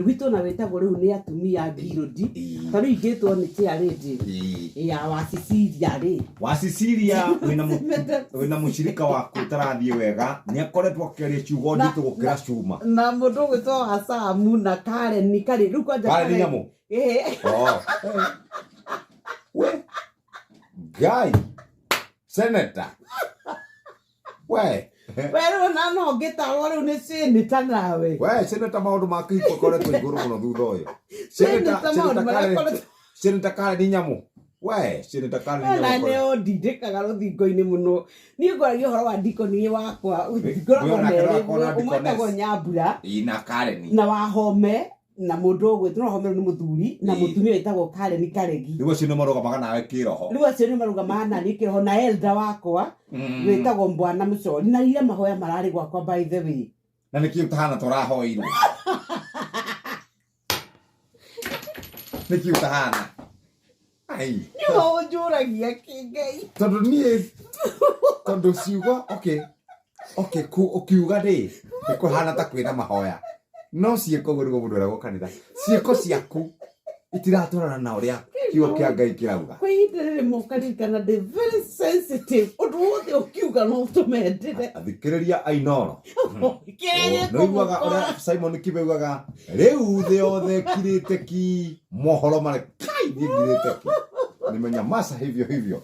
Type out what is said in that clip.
Gwitũ na wĩtagwo rĩu nĩ atumia ngirũndi. Ta rĩu ingĩtwo nĩ chair lady ya wa Cecilia rĩ. Wa Cecilia wĩna mũcirika waku ũtarathiĩ wega, nĩ akoretwo akĩaria ciugo nditũ gũkĩra cuma. Na mũndũ ũgwĩtwo wa Samu na Karen karĩ rĩu kwanja Karen Nyamu? Ĩĩ. Oh. We Ngai, senator we. We rĩu na no ngĩtarwo rĩu nĩ senator nawe. We senator, maũndũ ma kĩhiko koretwo igũrũ mũno thutha ũyũ. Senator, maũndũ marĩa koretwo Senator Karen Nyamu, we Senator Karen na Nyamu. Nĩ ũndindĩkaga rũthingo-inĩ mũno. Niĩ ngwaragia ũhoro wa ndikoni wakwa, ngoragwo Ũyũ nake na no akorwo na erĩ, ũmwe deaconess. etagwo Nyambura Ĩ, na Karen. Na Wahome na mũndũ ũgwĩtwo no Wahome nĩ mũthuri na mũtumia wĩtagwo Karen Karegi. Rĩu acio nĩ marũgamaga nawe kĩroho? Rĩu acio nĩ marũgamaga naniĩ kĩroho na elder wakwa wĩtagwo Mbwana Mũcori, na ira mahoya mararĩ gwakwa, by the way. Na nĩkĩ ũtahana tũrahoirwo? Nĩkĩ ũtahana ai? Nĩwe ũnjũragia kĩ, Ngai? Tondũ niĩ, tondũ ciugo, okay, ũkiuga rĩ, nĩ kũhana ta kwĩna mahoya, no ciĩko, ũguo nĩguo mũndũ eragwo kanitha, ciĩko ciaku itiratwarana na ũrĩa kiugo kĩa Ngai kĩrauga. Kwa ihinda rĩrĩ mũkaririkana ndĩ very sensitive, ũndũ wothe ũkiuga no ũtũme ndĩre. Athikĩrĩria ainoro. Kĩrĩa Nĩũiguaga gĩkũmũkora. Ũrĩa Simon Kibe augaga, rĩu thĩ yothe ĩkirĩte ki, mohoro marĩ kai, niĩ ngirĩte ki, nimenyamaza hivyo hivyo.